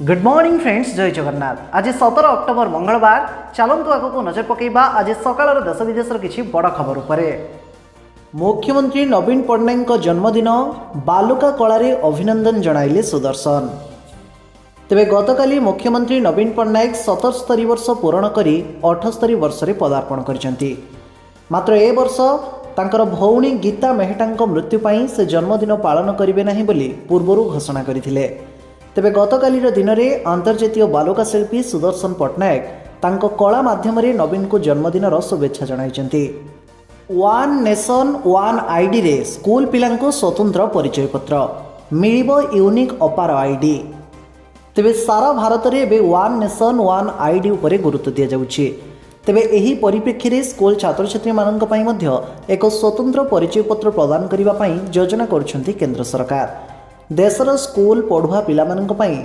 Good morning friends, ଜୟ ଜଗନ୍ନାଥ। ଆଜି 17 October ମଙ୍ଗଳବାର। ଚାଲନ୍ତୁ ଆଗକୁ ନଜର ପକାଇବା ଆଜି ସକାଳର ଦେଶ ବିଦେଶର କିଛି ବଡ଼ ଖବର ଉପରେ। ମୁଖ୍ୟମନ୍ତ୍ରୀ ନବୀନ ପଟ୍ଟନାୟକଙ୍କ ଜନ୍ମଦିନ, ବାଲୁକା କଳାରେ ଅଭିନନ୍ଦନ ଜଣାଇଲେ ସୁଦର୍ଶନ। ତେବେ ଗତକାଲି ମୁଖ୍ୟମନ୍ତ୍ରୀ ନବୀନ ପଟ୍ଟନାୟକ 77 ବର୍ଷ ପୂରଣ କରି 78 ବର୍ଷରେ ପଦାର୍ପଣ କରିଛନ୍ତି। ମାତ୍ର ଏ ବର୍ଷ ତାଙ୍କର ଭଉଣୀ ଗୀତା ମେହେଟାଙ୍କ ମୃତ୍ୟୁ ପାଇଁ ସେ ଜନ୍ମଦିନ ପାଳନ କରିବେ ନାହିଁ ବୋଲି ପୂର୍ବରୁ ଘୋଷଣା କରିଥିଲେ। ତେବେ ଗତକାଲିର ଦିନରେ ଆନ୍ତର୍ଜାତୀୟ ବାଲୁକା ଶିଳ୍ପୀ ସୁଦର୍ଶନ ପଟ୍ଟନାୟକ ତାଙ୍କ କଳା ମାଧ୍ୟମରେ ନବୀନଙ୍କୁ ଜନ୍ମଦିନର ଶୁଭେଚ୍ଛା ଜଣାଇଛନ୍ତି। ୱାନ୍ ନେସନ୍ ୱାନ୍ ଆଇଡିରେ ସ୍କୁଲ ପିଲାଙ୍କୁ ସ୍ୱତନ୍ତ୍ର ପରିଚୟପତ୍ର ମିଳିବ, ୟୁନିକ୍ ଅପାର ଆଇଡି। ତେବେ ସାରା ଭାରତରେ ଏବେ ୱାନ୍ ନେସନ୍ ୱାନ୍ ଆଇଡି ଉପରେ ଗୁରୁତ୍ୱ ଦିଆଯାଉଛି। ତେବେ ଏହି ପରିପ୍ରେକ୍ଷୀରେ ସ୍କୁଲ ଛାତ୍ରଛାତ୍ରୀମାନଙ୍କ ପାଇଁ ମଧ୍ୟ ଏକ ସ୍ୱତନ୍ତ୍ର ପରିଚୟପତ୍ର ପ୍ରଦାନ କରିବା ପାଇଁ ଯୋଜନା କରୁଛନ୍ତି କେନ୍ଦ୍ର ସରକାର। ଦେଶର ସ୍କୁଲ ପଢ଼ୁଆ ପିଲାମାନଙ୍କ ପାଇଁ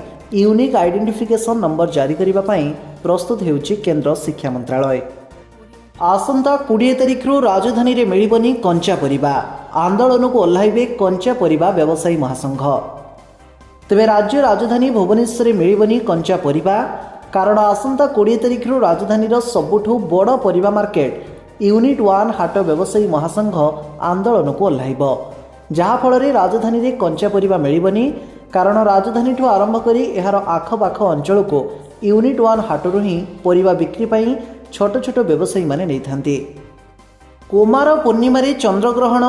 ୟୁନିକ୍ ଆଇଡେଣ୍ଟିଫିକେସନ୍ ନମ୍ବର ଜାରି କରିବା ପାଇଁ ପ୍ରସ୍ତୁତ ହେଉଛି କେନ୍ଦ୍ର ଶିକ୍ଷା ମନ୍ତ୍ରାଳୟ। ଆସନ୍ତା 20 ତାରିଖରୁ ରାଜଧାନୀରେ ମିଳିବନି କଞ୍ଚା ପରିବା, ଆନ୍ଦୋଳନକୁ ଓହ୍ଲାଇବେ କଞ୍ଚା ପରିବା ବ୍ୟବସାୟୀ ମହାସଂଘ। ତେବେ ରାଜ୍ୟ ରାଜଧାନୀ ଭୁବନେଶ୍ୱରରେ ମିଳିବନି କଞ୍ଚା ପରିବା, କାରଣ ଆସନ୍ତା 20 ତାରିଖରୁ ରାଜଧାନୀର ସବୁଠୁ ବଡ଼ ପରିବା ମାର୍କେଟ ୟୁନିଟ୍ ୱାନ୍ ହାଟ ବ୍ୟବସାୟୀ ମହାସଂଘ ଆନ୍ଦୋଳନକୁ ଓହ୍ଲାଇବ, ଯାହାଫଳରେ ରାଜଧାନୀରେ କଞ୍ଚା ପରିବା ମିଳିବନି। କାରଣ ରାଜଧାନୀଠୁ ଆରମ୍ଭ କରି ଏହାର ଆଖପାଖ ଅଞ୍ଚଳକୁ ୟୁନିଟ୍ ୱାନ୍ ହାଟରୁ ହିଁ ପରିବା ବିକ୍ରି ପାଇଁ ଛୋଟ ଛୋଟ ବ୍ୟବସାୟୀମାନେ ନେଇଥାନ୍ତି। କୁମାର ପୂର୍ଣ୍ଣିମାରେ ଚନ୍ଦ୍ରଗ୍ରହଣ,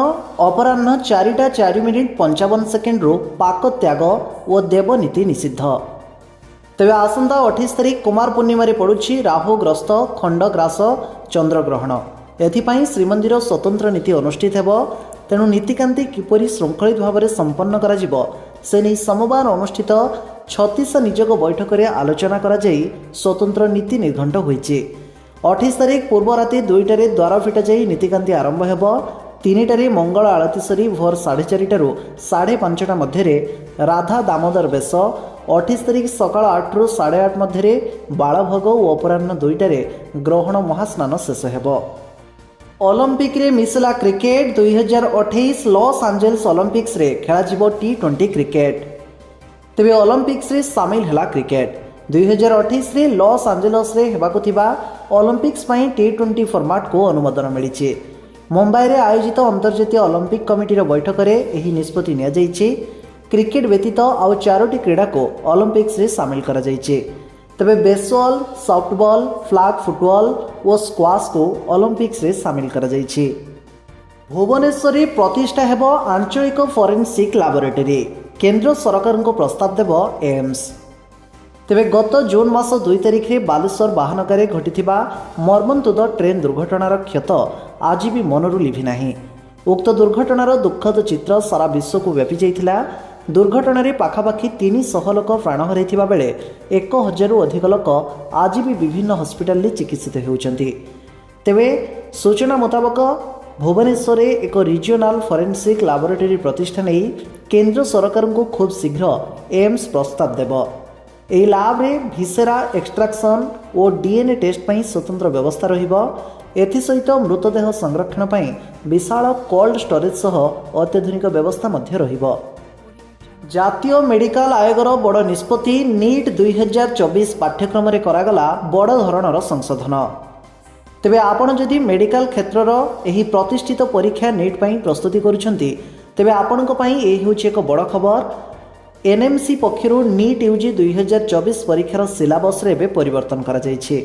ଅପରାହ୍ନ 4ଟା 4 ମିନିଟ୍ 55 ସେକେଣ୍ଡରୁ ପାକତ୍ୟାଗ ଓ ଦେବନୀତି ନିଷିଦ୍ଧ। ତେବେ ଆସନ୍ତା 28 ତାରିଖ କୁମାର ପୂର୍ଣ୍ଣିମାରେ ପଡ଼ୁଛି ରାହୁଗ୍ରସ୍ତ ଖଣ୍ଡଗ୍ରାସ ଚନ୍ଦ୍ରଗ୍ରହଣ। ଏଥିପାଇଁ ଶ୍ରୀମନ୍ଦିର ସ୍ୱତନ୍ତ୍ର ନୀତି ଅନୁଷ୍ଠିତ ହେବ। ତେଣୁ ନୀତିକାନ୍ତି କିପରି ଶୃଙ୍ଖଳିତ ଭାବରେ ସମ୍ପନ୍ନ କରାଯିବ, ସେ ନେଇ ସୋମବାର ଅନୁଷ୍ଠିତ ଛତିଶା ନିଯୋଗ ବୈଠକରେ ଆଲୋଚନା କରାଯାଇ ସ୍ୱତନ୍ତ୍ର ନୀତି ନିର୍ଘଣ୍ଟ ହୋଇଛି। 28 ତାରିଖ ପୂର୍ବ ରାତି 2ଟାରେ ଦ୍ୱାର ଫିଟାଯାଇ ନୀତିକାନ୍ତି ଆରମ୍ଭ ହେବ। 3ଟାରେ ମଙ୍ଗଳ ଆଳତୀ ସରି ଭୋର 4:30ରୁ 5:30 ମଧ୍ୟରେ ରାଧା ଦାମୋଦର ବେଶ, 28 ତାରିଖ ସକାଳ 8ରୁ 8:30 ମଧ୍ୟରେ ବାଳଭୋଗ ଓ ଅପରାହ୍ନ 2ଟାରେ ଗ୍ରହଣ ମହାସ୍ନାନ ଶେଷ ହେବ। ଅଲିମ୍ପିକରେ ମିଶିଲା କ୍ରିକେଟ। 2028 ଲସ୍ ଆଞ୍ଜେଲ୍ସ ଅଲିମ୍ପିକ୍ସରେ ଖେଳାଯିବ ଟି-20 କ୍ରିକେଟ। ତେବେ ଅଲିମ୍ପିକ୍ସରେ ସାମିଲ ହେଲା କ୍ରିକେଟ। 2028ରେ ଲସ୍ ଆଞ୍ଜେଲସରେ ହେବାକୁ ଥିବା ଅଲିମ୍ପିକ୍ସ ପାଇଁ ଟି-20 ଫର୍ମାଟକୁ ଅନୁମୋଦନ ମିଳିଛି। ମୁମ୍ବାଇରେ ଆୟୋଜିତ ଅନ୍ତର୍ଜାତୀୟ ଅଲିମ୍ପିକ କମିଟିର ବୈଠକରେ ଏହି ନିଷ୍ପତ୍ତି ନିଆଯାଇଛି। କ୍ରିକେଟ ବ୍ୟତୀତ ଆଉ ଚାରୋଟି କ୍ରୀଡ଼ାକୁ ଅଲିମ୍ପିକ୍ସରେ ସାମିଲ କରାଯାଇଛି। ତେବେ ବେସବଲ, ସଫ୍ଟବଲ୍, ଫ୍ଲାଗ୍ ଫୁଟବଲ ଓ ସ୍କ୍ୱାସ୍କୁ ଅଲିମ୍ପିକ୍ସରେ ସାମିଲ କରାଯାଇଛି। ଭୁବନେଶ୍ୱରରେ ପ୍ରତିଷ୍ଠା ହେବ ଆଞ୍ଚଳିକ ଫରେନ୍ସିକ୍ ଲାବୋରେଟୋରୀ, କେନ୍ଦ୍ର ସରକାରଙ୍କୁ ପ୍ରସ୍ତାବ ଦେବ ଏମ୍ସ। ତେବେ ଗତ ଜୁନ୍ ମାସ 2 ତାରିଖରେ ବାଲେଶ୍ୱର ବାହାନଗାରେ ଘଟିଥିବା ମର୍ମନ୍ତୁଦ ଟ୍ରେନ୍ ଦୁର୍ଘଟଣାର କ୍ଷତ ଆଜି ବି ମନରୁ ଲିଭିନାହିଁ। ଉକ୍ତ ଦୁର୍ଘଟଣାର ଦୁଃଖଦ ଚିତ୍ର ସାରା ବିଶ୍ୱକୁ ବ୍ୟାପି ଯାଇଥିଲା। ଦୁର୍ଘଟଣାରେ ପାଖାପାଖି 300 ଲୋକ ପ୍ରାଣ ହରାଇଥିବା ବେଳେ 1000ରୁ ଅଧିକ ଲୋକ ଆଜି ବି ବିଭିନ୍ନ ହସ୍ପିଟାଲରେ ଚିକିତ୍ସିତ ହେଉଛନ୍ତି। ତେବେ ସୂଚନା ମୁତାବକ, ଭୁବନେଶ୍ୱରରେ ଏକ ରିଜିଓନାଲ ଫରେନ୍ସିକ୍ ଲାବୋରେଟୋରୀ ପ୍ରତିଷ୍ଠା ନେଇ କେନ୍ଦ୍ର ସରକାରଙ୍କୁ ଖୁବ୍ ଶୀଘ୍ର ଏମ୍ସ ପ୍ରସ୍ତାବ ଦେବ। ଏହି ଲାବ୍ରେ ଭିସେରା ଏକ୍ସଟ୍ରାକ୍ସନ୍ ଓ ଡିଏନ୍ଏ ଟେଷ୍ଟ ପାଇଁ ସ୍ୱତନ୍ତ୍ର ବ୍ୟବସ୍ଥା ରହିବ। ଏଥିସହିତ ମୃତଦେହ ସଂରକ୍ଷଣ ପାଇଁ ବିଶାଳ କୋଲ୍ଡ ଷ୍ଟୋରେଜ୍ ସହ ଅତ୍ୟାଧୁନିକ ବ୍ୟବସ୍ଥା ମଧ୍ୟ ରହିବ। ଜାତୀୟ ମେଡିକାଲ ଆୟୋଗର ବଡ଼ ନିଷ୍ପତ୍ତି, ନିଟ୍ 2024 ପାଠ୍ୟକ୍ରମରେ କରାଗଲା ବଡ଼ ଧରଣର ସଂଶୋଧନ। ତେବେ ଆପଣ ଯଦି ମେଡିକାଲ କ୍ଷେତ୍ରର ଏହି ପ୍ରତିଷ୍ଠିତ ପରୀକ୍ଷା ନିଟ୍ ପାଇଁ ପ୍ରସ୍ତୁତି କରୁଛନ୍ତି, ତେବେ ଆପଣଙ୍କ ପାଇଁ ଏହି ହେଉଛି ଏକ ବଡ଼ ଖବର। ଏନ୍ଏମ୍ସି ପକ୍ଷରୁ ନିଟ୍ ୟୁଜି 2024 ପରୀକ୍ଷାର ସିଲାବସ୍ରେ ଏବେ ପରିବର୍ତ୍ତନ କରାଯାଇଛି।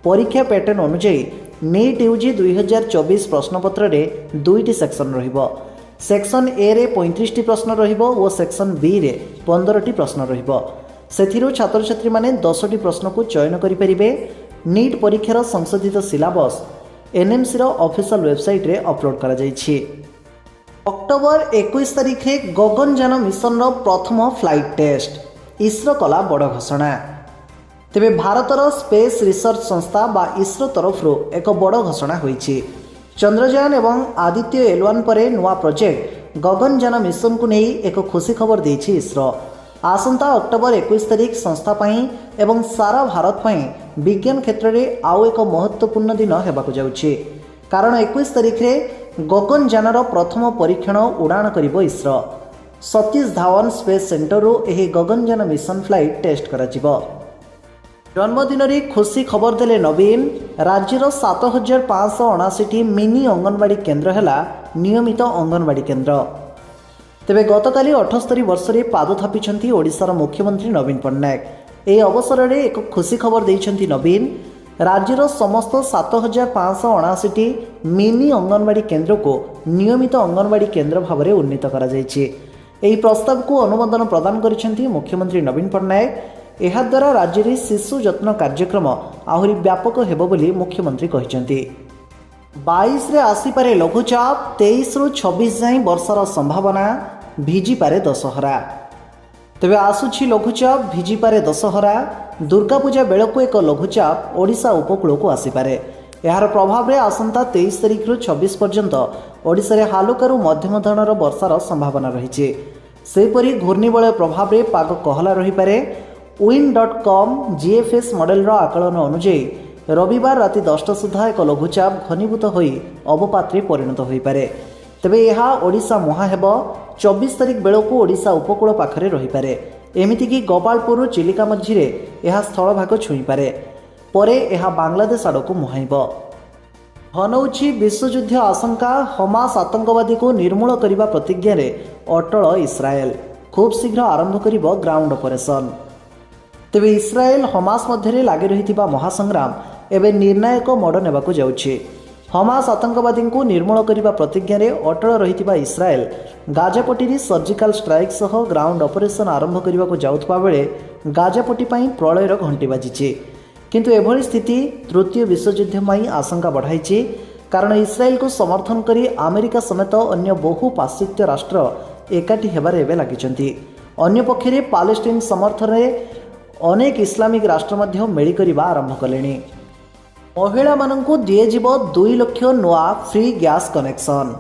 ପରୀକ୍ଷା ପ୍ୟାଟର୍ନ ଅନୁଯାୟୀ ନିଟ୍ ୟୁଜି 2024 ପ୍ରଶ୍ନପତ୍ରରେ ଦୁଇଟି ସେକ୍ସନ୍ ରହିବ। ସେକ୍ସନ୍ ଏରେ 35ଟି ପ୍ରଶ୍ନ ରହିବ ଓ ସେକ୍ସନ୍ ବିରେ 15ଟି ପ୍ରଶ୍ନ ରହିବ। ସେଥିରୁ ଛାତ୍ରଛାତ୍ରୀମାନେ 10ଟି ପ୍ରଶ୍ନକୁ ଚୟନ କରିପାରିବେ। ନିଟ୍ ପରୀକ୍ଷାର ସଂଶୋଧିତ ସିଲାବସ୍ ଏନ୍ଏମ୍ସିର ଅଫିସିଆଲ ୱେବସାଇଟ୍ରେ ଅପଲୋଡ୍ କରାଯାଇଛି। ଅକ୍ଟୋବର 21 ତାରିଖରେ ଗଗନଯାନ ମିଶନର ପ୍ରଥମ ଫ୍ଲାଇଟ୍ ଟେଷ୍ଟ, ଇସ୍ରୋ କଲା ବଡ଼ ଘୋଷଣା। ତେବେ ଭାରତର ସ୍ପେସ୍ ରିସର୍ଚ୍ଚ ସଂସ୍ଥା ବା ଇସ୍ରୋ ତରଫରୁ ଏକ ବଡ଼ ଘୋଷଣା ହୋଇଛି। ଚନ୍ଦ୍ରଯାନ ଏବଂ ଆଦିତ୍ୟ ଏଲ୍-1 ପରେ ନୂଆ ପ୍ରୋଜେକ୍ଟ ଗଗନଯାନ ମିଶନକୁ ନେଇ ଏକ ଖୁସି ଖବର ଦେଇଛି ଇସ୍ରୋ। ଆସନ୍ତା ଅକ୍ଟୋବର 21 ତାରିଖ ସଂସ୍ଥା ପାଇଁ ଏବଂ ସାରା ଭାରତ ପାଇଁ ବିଜ୍ଞାନ କ୍ଷେତ୍ରରେ ଆଉ ଏକ ମହତ୍ତ୍ୱପୂର୍ଣ୍ଣ ଦିନ ହେବାକୁ ଯାଉଛି, କାରଣ 21 ତାରିଖରେ ଗଗନଯାନର ପ୍ରଥମ ପରୀକ୍ଷଣ ଉଡ଼ାଣ କରିବ ଇସ୍ରୋ। ସତୀଶ ଧାୱନ ସ୍ପେସ୍ ସେଣ୍ଟରରୁ ଏହି ଗଗନଯାନ ମିଶନ ଫ୍ଲାଇଟ୍ ଟେଷ୍ଟ କରାଯିବ। ଜନ୍ମଦିନରେ ଖୁସି ଖବର ଦେଲେ ନବୀନ। ରାଜ୍ୟର 7579ଟି ମିନି ଅଙ୍ଗନବାଡ଼ି କେନ୍ଦ୍ର ହେଲା ନିୟମିତ ଅଙ୍ଗନବାଡ଼ି କେନ୍ଦ୍ର। ତେବେ ଗତକାଲି 78 ବର୍ଷରେ ପାଦ ଥାପିଛନ୍ତି ଓଡ଼ିଶାର ମୁଖ୍ୟମନ୍ତ୍ରୀ ନବୀନ ପଟ୍ଟନାୟକ। ଏହି ଅବସରରେ ଏକ ଖୁସି ଖବର ଦେଇଛନ୍ତି ନବୀନ। ରାଜ୍ୟର ସମସ୍ତ 7579ଟି ମିନି ଅଙ୍ଗନବାଡ଼ି କେନ୍ଦ୍ରକୁ ନିୟମିତ ଅଙ୍ଗନବାଡ଼ି କେନ୍ଦ୍ର ଭାବରେ ଉନ୍ନୀତ କରାଯାଇଛି। ଏହି ପ୍ରସ୍ତାବକୁ ଅନୁମୋଦନ ପ୍ରଦାନ କରିଛନ୍ତି ମୁଖ୍ୟମନ୍ତ୍ରୀ ନବୀନ ପଟ୍ଟନାୟକ। ଏହାଦ୍ୱାରା ରାଜ୍ୟରେ ଶିଶୁ ଯତ୍ନ କାର୍ଯ୍ୟକ୍ରମ ଆହୁରି ବ୍ୟାପକ ହେବ ବୋଲି ମୁଖ୍ୟମନ୍ତ୍ରୀ କହିଛନ୍ତି। 22ରେ ଆସିପାରେ ଲଘୁଚାପ, 23ରୁ 26 ଯାଏଁ ବର୍ଷାର ସମ୍ଭାବନା, ଭିଜିପାରେ ଦଶହରା। ତେବେ ଆସୁଛି ଲଘୁଚାପ, ଭିଜିପାରେ ଦଶହରା। ଦୁର୍ଗାପୂଜା ବେଳକୁ ଏକ ଲଘୁଚାପ ଓଡ଼ିଶା ଉପକୂଳକୁ ଆସିପାରେ। ଏହାର ପ୍ରଭାବରେ ଆସନ୍ତା 23 ତାରିଖରୁ 26 ପର୍ଯ୍ୟନ୍ତ ଓଡ଼ିଶାରେ ହାଲୁକାରୁ ମଧ୍ୟମ ଧରଣର ବର୍ଷାର ସମ୍ଭାବନା ରହିଛି। ସେହିପରି ଘୂର୍ଣ୍ଣିବଳୟ ପ୍ରଭାବରେ ପାଗ କୋହଲା ରହିପାରେ। ୱିଣ୍ଡ.କମ୍ ଜିଏଫ୍ଏସ୍ ମଡେଲର ଆକଳନ ଅନୁଯାୟୀ ରବିବାର ରାତି 10ଟା ସୁଦ୍ଧା ଏକ ଲଘୁଚାପ ଘନୀଭୂତ ହୋଇ ଅବପାତରେ ପରିଣତ ହୋଇପାରେ। ତେବେ ଏହା ଓଡ଼ିଶା ମୁହାଁ ହେବ। 24 ତାରିଖ ବେଳକୁ ଓଡ଼ିଶା ଉପକୂଳ ପାଖରେ ରହିପାରେ। ଏମିତିକି ଗୋପାଳପୁରରୁ ଚିଲିକା ମଝିରେ ଏହା ସ୍ଥଳଭାଗ ଛୁଇଁପାରେ। ପରେ ଏହା ବାଂଲାଦେଶ ଆଡ଼କୁ ମୁହାଁଇବ। ଘନଉଛି ବିଶ୍ୱଯୁଦ୍ଧ ଆଶଙ୍କା, ହମାସ ଆତଙ୍କବାଦୀକୁ ନିର୍ମୂଳ କରିବା ପ୍ରତିଜ୍ଞାରେ ଅଟଳ ଇସ୍ରାଏଲ, ଖୁବ୍ ଶୀଘ୍ର ଆରମ୍ଭ କରିବ ଗ୍ରାଉଣ୍ଡ ଅପରେସନ୍। ତେବେ ଇସ୍ରାଏଲ ହମାସ ମଧ୍ୟରେ ଲାଗି ରହିଥିବା ମହାସଂଗ୍ରାମ ଏବେ ନିର୍ଣ୍ଣାୟକ ମୋଡ଼ ନେବାକୁ ଯାଉଛି। ହମାସ ଆତଙ୍କବାଦୀଙ୍କୁ ନିର୍ମୂଳ କରିବା ପ୍ରତିଜ୍ଞାରେ ଅଟଳ ରହିଥିବା ଇସ୍ରାଏଲ ଗାଜାପଟିରେ ସର୍ଜିକାଲ ଷ୍ଟ୍ରାଇକ୍ ସହ ଗ୍ରାଉଣ୍ଡ ଅପରେସନ୍ ଆରମ୍ଭ କରିବାକୁ ଯାଉଥିବା ବେଳେ ଗାଜାପଟି ପାଇଁ ପ୍ରଳୟର ଘଣ୍ଟି ବାଜିଛି। କିନ୍ତୁ ଏଭଳି ସ୍ଥିତି ତୃତୀୟ ବିଶ୍ୱଯୁଦ୍ଧ ପାଇଁ ଆଶଙ୍କା ବଢ଼ାଇଛି, କାରଣ ଇସ୍ରାଏଲକୁ ସମର୍ଥନ କରି ଆମେରିକା ସମେତ ଅନ୍ୟ ବହୁ ପାଶ୍ଚାତ୍ୟ ରାଷ୍ଟ୍ର ଏକାଠି ହେବାରେ ଏବେ ଲାଗିଛନ୍ତି। ଅନ୍ୟପକ୍ଷରେ ପାଲେଷ୍ଟାଇନ ସମର୍ଥନରେ ଅନେକ ଇସଲାମିକ ରାଷ୍ଟ୍ର ମଧ୍ୟ ମେଳି କରିବା ଆରମ୍ଭ କଲେଣି। ମହିଳାମାନଙ୍କୁ ଦିଆଯିବ 2 ଲକ୍ଷ ନୂଆ ଫ୍ରି ଗ୍ୟାସ୍ କନେକ୍ସନ୍।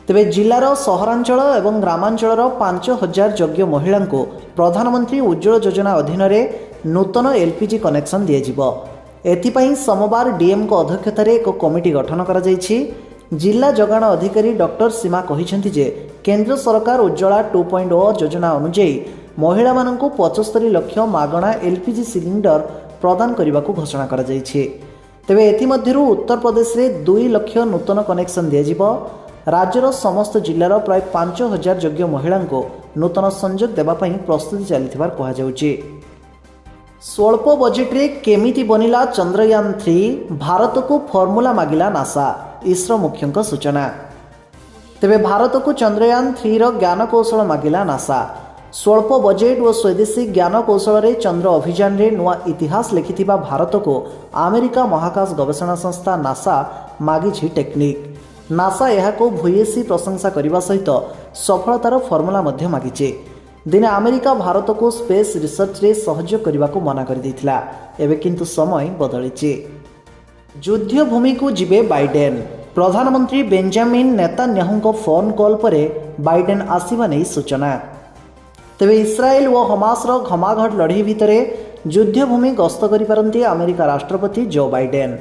ତେବେ ଜିଲ୍ଲାର ସହରାଞ୍ଚଳ ଏବଂ ଗ୍ରାମାଞ୍ଚଳର 5000 ଯୋଗ୍ୟ ମହିଳାଙ୍କୁ ପ୍ରଧାନମନ୍ତ୍ରୀ ଉଜ୍ଜ୍ୱଳ ଯୋଜନା ଅଧୀନରେ ନୂତନ ଏଲ୍ପିଜି କନେକ୍ସନ୍ ଦିଆଯିବ। ଏଥିପାଇଁ ସୋମବାର ଡିଏମ୍ଙ୍କ ଅଧ୍ୟକ୍ଷତାରେ ଏକ କମିଟି ଗଠନ କରାଯାଇଛି। ଜିଲ୍ଲା ଯୋଗାଣ ଅଧିକାରୀ ଡକ୍ଟର ସୀମା କହିଛନ୍ତି ଯେ କେନ୍ଦ୍ର ସରକାର ଉଜ୍ଜ୍ୱଳା 2.0 ଯୋଜନା ଅନୁଯାୟୀ ମହିଳାମାନଙ୍କୁ 75 ଲକ୍ଷ ମାଗଣା ଏଲ୍ପିଜି ସିଲିଣ୍ଡର ପ୍ରଦାନ କରିବାକୁ ଘୋଷଣା କରାଯାଇଛି। ତେବେ ଏଥିମଧ୍ୟରୁ ଉତ୍ତରପ୍ରଦେଶରେ 2 ଲକ୍ଷ ନୂତନ କନେକ୍ସନ୍ ଦିଆଯିବ। ରାଜ୍ୟର ସମସ୍ତ ଜିଲ୍ଲାର ପ୍ରାୟ 5000 ଯୋଗ୍ୟ ମହିଳାଙ୍କୁ ନୂତନ ସଂଯୋଗ ଦେବା ପାଇଁ ପ୍ରସ୍ତୁତି ଚାଲିଥିବାର କୁହାଯାଉଛି। ସ୍ୱଳ୍ପ ବଜେଟରେ କେମିତି ବନିଲା ଚନ୍ଦ୍ରୟାନ 3, ଭାରତକୁ ଫର୍ମୁଲା ମାଗିଲା ନାସା, ଇସ୍ରୋ ମୁଖ୍ୟଙ୍କ ସୂଚନା। ତେବେ ଭାରତକୁ ଚନ୍ଦ୍ରୟାନ 3ର ଜ୍ଞାନକୌଶଳ ମାଗିଲା ନାସା। ସ୍ୱଳ୍ପ ବଜେଟ୍ ଓ ସ୍ୱଦେଶୀ ଜ୍ଞାନକୌଶଳରେ ଚନ୍ଦ୍ର ଅଭିଯାନରେ ନୂଆ ଇତିହାସ ଲେଖିଥିବା ଭାରତକୁ ଆମେରିକା ମହାକାଶ ଗବେଷଣା ସଂସ୍ଥା ନାସା ମାଗିଛି ଟେକ୍ନିକ୍। ନାସା ଏହାକୁ ଭୂୟସୀ ପ୍ରଶଂସା କରିବା ସହିତ ସଫଳତାର ଫର୍ମୁଲା ମଧ୍ୟ ମାଗିଛି। ଦିନେ ଆମେରିକା ଭାରତକୁ ସ୍ପେସ୍ ରିସର୍ଚ୍ଚରେ ସହଯୋଗ କରିବାକୁ ମନା କରିଦେଇଥିଲା। ଏବେ କିନ୍ତୁ ସମୟ ବଦଳିଛି। ଯୁଦ୍ଧଭୂମିକୁ ଯିବେ ବାଇଡେନ୍। ପ୍ରଧାନମନ୍ତ୍ରୀ ବେଞ୍ଜାମିନ୍ ନେତାନ୍ୟାହୁଙ୍କ ଫୋନ୍ କଲ୍ ପରେ ବାଇଡେନ୍ ଆସିବା ନେଇ ସୂଚନା। ତେବେ ଇସ୍ରାଏଲ ଓ ହମାସର ଘମାଘଟ ଲଢ଼େଇ ଭିତରେ ଯୁଦ୍ଧଭୂମି ଗସ୍ତ କରିପାରନ୍ତି ଆମେରିକା ରାଷ୍ଟ୍ରପତି ଜୋ ବାଇଡେନ୍।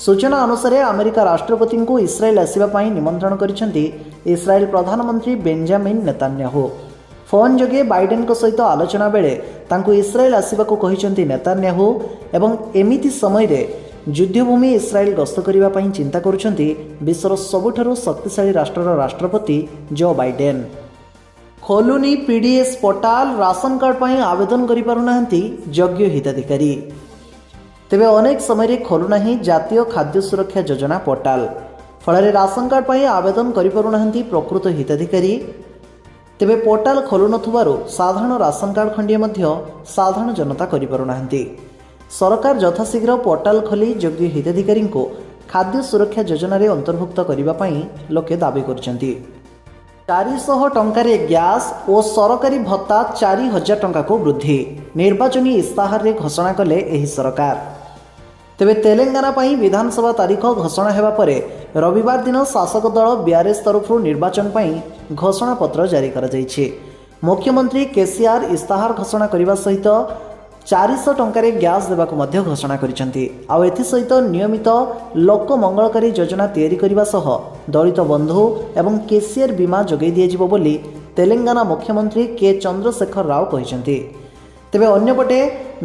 ସୂଚନା ଅନୁସାରେ, ଆମେରିକା ରାଷ୍ଟ୍ରପତିଙ୍କୁ ଇସ୍ରାଏଲ ଆସିବା ପାଇଁ ନିମନ୍ତ୍ରଣ କରିଛନ୍ତି ଇସ୍ରାଏଲ ପ୍ରଧାନମନ୍ତ୍ରୀ ବେଞ୍ଜାମିନ୍ ନେତାନ୍ୟାହୁ। ଫୋନ୍ ଯୋଗେ ବାଇଡେନ୍ଙ୍କ ସହିତ ଆଲୋଚନା ବେଳେ ତାଙ୍କୁ ଇସ୍ରାଏଲ ଆସିବାକୁ କହିଛନ୍ତି ନେତାନ୍ୟାହୁ ଏବଂ ଏମିତି ସମୟରେ ଯୁଦ୍ଧଭୂମି ଇସ୍ରାଏଲ ଗସ୍ତ କରିବା ପାଇଁ ଚିନ୍ତା କରୁଛନ୍ତି ବିଶ୍ୱର ସବୁଠାରୁ ଶକ୍ତିଶାଳୀ ରାଷ୍ଟ୍ରର ରାଷ୍ଟ୍ରପତି ଜୋ ବାଇଡେନ୍। ଖୋଲୁନି ପିଡିଏସ୍ ପୋର୍ଟାଲ, ରାସନ କାର୍ଡ଼ ପାଇଁ ଆବେଦନ କରିପାରୁନାହାନ୍ତି ଯୋଗ୍ୟ ହିତାଧିକାରୀ। ତେବେ ଅନେକ ସମୟରେ ଖୋଲୁନାହିଁ ଜାତୀୟ ଖାଦ୍ୟ ସୁରକ୍ଷା ଯୋଜନା ପୋର୍ଟାଲ। ଫଳରେ ରାସନ କାର୍ଡ଼ ପାଇଁ ଆବେଦନ କରିପାରୁନାହାନ୍ତି ପ୍ରକୃତ ହିତାଧିକାରୀ। ତେବେ ପୋର୍ଟାଲ ଖୋଲୁନଥିବାରୁ ସାଧାରଣ ରାସନ କାର୍ଡ଼ ଖଣ୍ଡିଏ ମଧ୍ୟ ସାଧାରଣ ଜନତା କରିପାରୁନାହାନ୍ତି। ସରକାର ଯଥାଶୀଘ୍ର ପୋର୍ଟାଲ ଖୋଲି ଯୋଗ୍ୟ ହିତାଧିକାରୀଙ୍କୁ ଖାଦ୍ୟ ସୁରକ୍ଷା ଯୋଜନାରେ ଅନ୍ତର୍ଭୁକ୍ତ କରିବା ପାଇଁ ଲୋକେ ଦାବି କରିଛନ୍ତି। 400 ଟଙ୍କାରେ ଗ୍ୟାସ୍ ଓ ସରକାରୀ ଭତ୍ତା 4000 ଟଙ୍କାକୁ ବୃଦ୍ଧି, ନିର୍ବାଚନୀ ଇସ୍ତାହାରରେ ଘୋଷଣା କଲେ ଏହି ସରକାର। ତେବେ ତେଲେଙ୍ଗାନା ପାଇଁ ବିଧାନସଭା ତାରିଖ ଘୋଷଣା ହେବା ପରେ ରବିବାର ଦିନ ଶାସକ ଦଳ ବିଆର୍ଏସ୍ ତରଫରୁ ନିର୍ବାଚନ ପାଇଁ ଘୋଷଣାପତ୍ର ଜାରି କରାଯାଇଛି। ମୁଖ୍ୟମନ୍ତ୍ରୀ କେସିଆର୍ ଇସ୍ତାହାର ଘୋଷଣା କରିବା ସହିତ 400 ଟଙ୍କାରେ ଗ୍ୟାସ୍ ଦେବାକୁ ମଧ୍ୟ ଘୋଷଣା କରିଛନ୍ତି। ଆଉ ଏଥିସହିତ ନିୟମିତ ଲୋକ ମଙ୍ଗଳକାରୀ ଯୋଜନା ତିଆରି କରିବା ସହ ଦଳିତ ବନ୍ଧୁ ଏବଂ କେସିଆର୍ ବୀମା ଯୋଗାଇ ଦିଆଯିବ ବୋଲି ତେଲେଙ୍ଗାନା ମୁଖ୍ୟମନ୍ତ୍ରୀ କେ ଚନ୍ଦ୍ରଶେଖର ରାଓ କହିଛନ୍ତି। ତେବେ ଅନ୍ୟପଟେ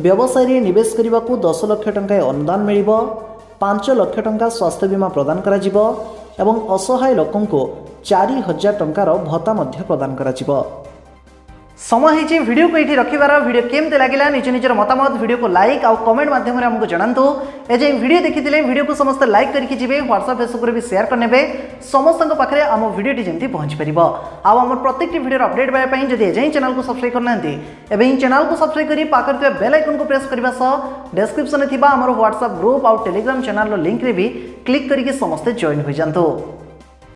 ବ୍ୟବସାୟରେ ନିବେଶ କରିବାକୁ 10 ଲକ୍ଷ ଟଙ୍କା ଅନୁଦାନ ମିଳିବ, 5 ଲକ୍ଷ ଟଙ୍କା ସ୍ୱାସ୍ଥ୍ୟ ବୀମା ପ୍ରଦାନ କରାଯିବ ଏବଂ ଅସହାୟ ଲୋକଙ୍କୁ 4000 ଟଙ୍କାର ଭତ୍ତା ମଧ୍ୟ ପ୍ରଦାନ କରାଯିବ। ସମୟ ହେଇଛି ଭିଡ଼ିଓକୁ ଏଇଠି ରଖିବାର। ଭିଡ଼ିଓ କେମିତି ଲାଗିଲା, ନିଜ ନିଜର ମତାମତ ଭିଡ଼ିଓକୁ ଲାଇକ୍ ଆଉ କମେଣ୍ଟ ମାଧ୍ୟମରେ ଆମକୁ ଜଣାନ୍ତୁ। ଏଯାଏଁ ଭିଡ଼ିଓ ଦେଖିଥିଲେ, ଭିଡ଼ିଓକୁ ସମସ୍ତେ ଲାଇକ୍ କରିକି ଯିବେ। ହ୍ୱାଟ୍ସଆପ୍, ଫେସବୁକ୍ରେ ବି ସେୟାର କରିନେବେ, ସମସ୍ତଙ୍କ ପାଖରେ ଆମ ଭିଡ଼ିଓଟି ଯେମିତି ପହଞ୍ଚିପାରିବ। ଆଉ ଆମର ପ୍ରତ୍ୟେକଟି ଭିଡ଼ିଓର ଅପଡେଟ୍ ପାଇବା ପାଇଁ ଯଦି ଏଯାଏଁ ଚ୍ୟାନେଲକୁ ସବସ୍କ୍ରାଇବ୍ କରିନାହାନ୍ତି, ଏବେ ହିଁ ଚ୍ୟାନେଲକୁ ସବସ୍କ୍ରାଇବ୍ କରି ପାଖରେ ଥିବା ବେଲ୍ ଆଇକନ୍କୁ ପ୍ରେସ୍ କରିବା ସହ ଡେସ୍କ୍ରିପ୍ସନରେ ଥିବା ଆମର ହ୍ୱାଟ୍ସଆପ୍ ଗ୍ରୁପ୍ ଆଉ ଟେଲିଗ୍ରାମ ଚ୍ୟାନେଲର ଲିଙ୍କରେ ବି କ୍ଲିକ୍ କରିକି ସମସ୍ତେ ଜଏନ୍ ହୋଇଯାଆନ୍ତୁ।